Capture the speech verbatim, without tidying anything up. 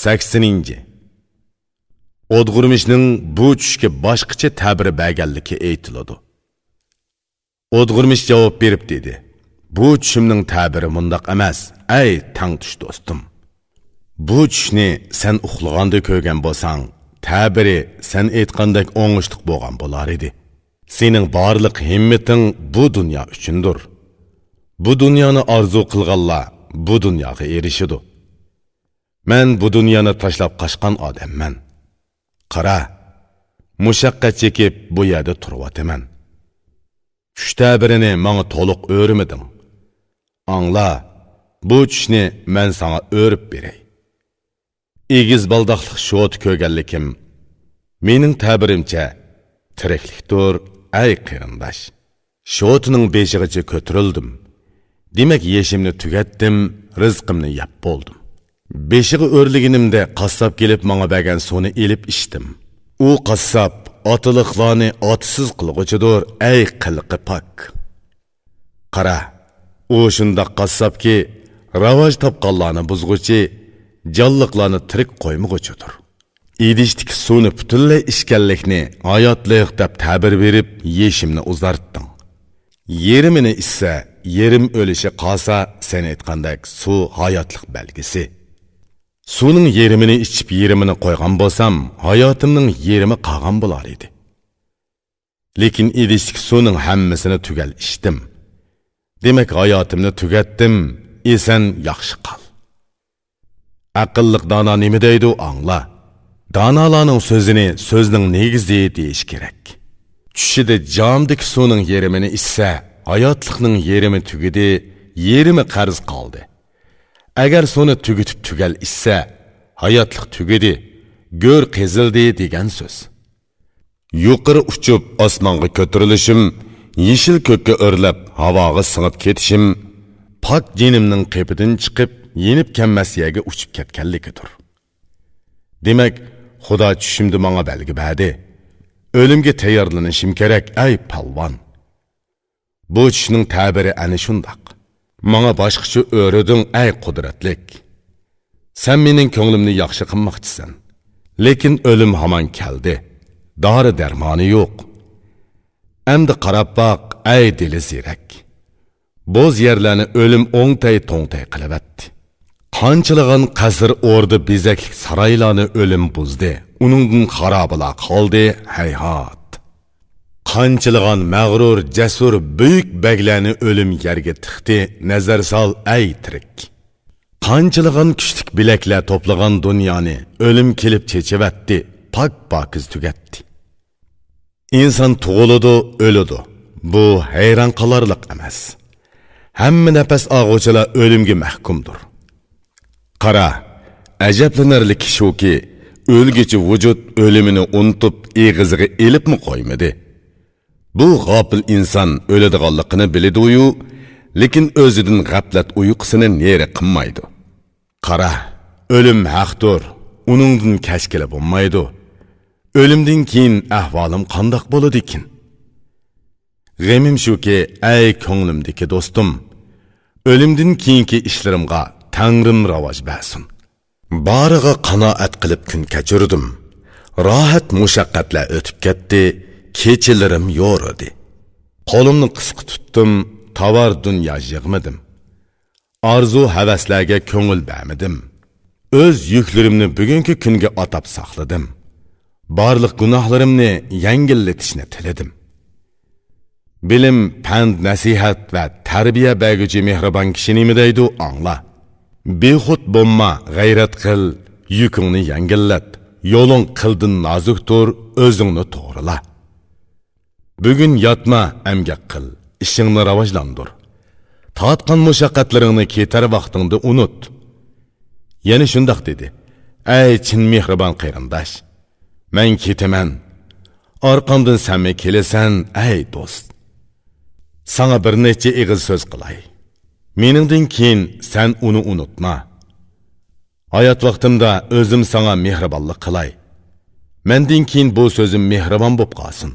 سەكسىنىنچى. ئودغۇرمىشنىڭ بۇ چۈشكە باشقىچە تەبىر بەرگەنلىكى ئېيتىلىدۇ. ئودغۇرمىش جاۋاب بېرىپ دېدى: «بۇ چۈشۈمنىڭ تەبىرى مۇنداق ئەمەس، ئەي تەڭتۇش دوستۇم. بۇ چۈشنى سەن ئۇخلىغاندا كۆرگەن بولساڭ، تەبىرى سەن ئېيتقاندەك ئوڭۇشلۇق بولغان بولار ئىدى. سېنىڭ بارلىق ھىممىتىڭ بۇ دۇنيا ئۈچۈندۇر. بۇ دۇنيانى ئارزۇ قىلغانلار بۇ دۇنياغا ئېرىشىدۇ. مەن بۇ دۇنيانى تاشلاپ قاچقان ئادەممەن. قارا، مۇشەققەت چېكىپ بۇ يەردە تۇرۇۋاتىمەن. چۈش تەبىرىنى ماڭا تولۇق ئۆرمىدىڭ. ئاڭلا، بۇ چۈشنى مەن ساڭا ئۆرۈپ بېرەي. ئېگىز بالداقلىق شوتا كۆرگەنلىكىم، مېنىڭ تەبىرىمچە، تىرىكلىكتۇر، ئەي قېرىنداش. شوتىنىڭ بېشىغىچە كۆتۈرۈلدۈم. دېمەك، يېشىمنى تۈگەتتىم، رىزقىمنى يەپ بولدۇم. بېشىغا ئۆرلىگىنىمدە قاسساپ كېلىپ ماڭا بەرگەن سۇنى ئېلىپ ئىچتىم. ئۇ قاسساپ ئاتىلىقلارنى ئاتىسىز قىلغۇچىدۇر، ئەي قىلىقى پاك. قارا، ئۇ شۇنداق قاسساپكى، راۋاج تاپقانلارنى بۇزغۇچى، جانلىقلارنى تىرىك قويمىغۇچىدۇر. ئىدىشتىكى سۇنى پۈتۈنلەي ئىچكەنلىكنى ھاياتلىق دەپ تەبىر بېرىپ، يېشىمنى ئۇزارتتىڭ. يېرىمىنى ئىچسە، يېرىم ئۆلۈشى قالسا، سەن ئېيتقاندەك سۇ ھاياتلىق بەلگىسى. سۇنىڭ يېرىمىنى ئىچىپ، يېرىمىنى قويغان بولسام، ھاياتىمنىڭ يېرىمى قالغان بولار ئىدى. لېكىن ئىدىشتىكى سۇنىڭ ھەممىسىنى تۈگەل ئىچتىم. دېمەك، ھاياتىمنى تۈگەتتىم، ئېسەن ياخشى قال. ئەقىللىق دانا نېمە دەيدۇ، ئاڭلا. دانالارنىڭ سۆزىنى سۆزنىڭ نېگىزى دېيىش كېرەك. چۈشىدە جامدىكى سۇنىڭ يېرىمىنى ئىچسە، ھاياتلىقنىڭ يېرىمى تۈگىدى، يېرىمى قەرز قالدى. ئەگەر سۇنى تۈگىتىپ تۈگەل ئىچسە، ھاياتلىق تۈگىدى، گۆر قېزىلدى دېگەن سۆز. يۇقىرى ئۇچۇپ ئاسمانغا كۆتۈرۈلۈشۈم، يېشىل كۆككە ئۆرلەپ ھاۋاغا سىڭىپ كېتىشىم، پاك جېنىمنىڭ قېپىدىن چىقىپ، يېنىپ كەلمەس يەرگە ئۇچۇپ كەتكەنلىكىدۇر. دېمەك، خۇدا چۈشۈمدە ماڭا بەلگە بەردى. ئۆلۈمگە تەييارلىنىشىم كېرەك، ئەي پالۋان. بۇ چۈشنىڭ تەبىرى ئەنە شۇنداق. ماڭا باشقىچە ئۆرۈدۈڭ، ئەي قۇدرەتلىك. سەن مېنىڭ كۆڭلۈمنى ياخشى قىلماقچىسەن. لېكىن ئۆلۈم ھامان كەلدى. دارى-دەرمانى يوق. ئەمدى قاراپ باق، ئەي دىلى زېرەك. بوز يەرلەرنى ئۆلۈم ئوڭتەي-توڭتەي قىلىۋەتتى. قانچىلىغان قەسىر، ئوردا، بېزەكلىك سارايلارنى ئۆلۈم بۇزدى. ئۇنىڭدىن خارابىلار قالدى، ھەيھات. قانچىلىغان مەغرۇر، جەسۇر، بۈيۈك بەگلەرنى ئۆلۈم يەرگە تىقتى، نەزەر سال، ئەي تىرىك. قانچىلىغان كۈچلۈك بىلەكلەر توپلىغان دۇنيانى ئۆلۈم كېلىپ چېچىۋەتتى، پاك-پاكىز تۈگەتتى. ئىنسان تۇغۇلىدۇ، ئۆلىدۇ. بۇ ھەيران قالارلىق ئەمەس. ھەممە نەپەس ئالغۇچىلار ئۆلۈمگە مەھكۇمدۇر. قارا، ئەجەبلىنەرلىكى شۇكى، ئۆلگۈچى ۋۇجۇد ئۆلۈمىنى ئۇنتۇپ، ئېغىزىغا ئېلىپمۇ قويمىدى. بۇ غاپىل ئىنسان ئۆلىدىغانلىقىنى بىلىدۇيۇ، لېكىن ئۆزىدىن غەپلەت ئۇيقۇسىنى نېرى قىلمايدۇ. قارا، ئۆلۈم ھەقتۇر، ئۇنىڭدىن كەچكىلى بولمايدۇ. ئۆلۈمدىن كېيىن ئەھۋالىم قانداق بولىدىكىن؟ غېمىم شۇكى، ئەي كۆڭلۈمدىكى دوستۇم، ئۆلۈمدىن كېيىنكى ئىشلىرىمغا تەڭرىم راۋاج بەرسۇن. بارىغا قانائەت قىلىپ كۈن كەچۈردۈم. راھەت مۇشەققەتلەر ئۆتۈپ كەتتى، كېچىلىرىم يورۇدى. قولۇمنى قىسقا تۇتتۇم، تاۋار دۇنيا يىغمىدىم. ئارزۇ-ھەۋەسلەرگە كۆڭۈل بەرمىدىم. ئۆز يۈكلىرىمنى بۈگۈنكى كۈنگە ئاتاپ ساقلىدىم. بارلىق گۇناھلىرىمنى يەڭگىللىتىشنى تىلىدىم. بىلىم، پەند، نەسىھەت ۋە تەربىيە بەرگۈچى مېھرىبان كىشى نېمە دەيدۇ، ئاڭلا. بىخۇد بولما، غەيرەت قىل، يۈكۈڭنى يەڭگىللەت، يولۇڭ قىلدىن نازۇكتۇر، ئۆزۈڭنى توغرىلا. بۈگۈن ياتما، ئەمگەك قىل، ئىشىڭنى راۋاجلاندۇر. تارتقان مۇشەققەتلىرىڭنى كېتەر ۋاقتىڭدا ئۇنۇت. يەنە شۇنداق دېدى: ئەي چىن مېھرىبان قېرىنداش! مەن كېتىمەن. ئارقامدىن سەنمۇ كېلىسەن، ئەي دوست! ساڭا بىر نەچچە ئېغىز سۆز قىلاي. مېنىڭدىن كېيىن سەن ئۇنى ئۇنتۇما. ھايات ۋاقتىمدا ئۆزۈم ساڭا مېھرىبانلىق قىلاي. مەندىن كېيىن بۇ سۆزۈم مېھرىبان بولۇپ قالسۇن.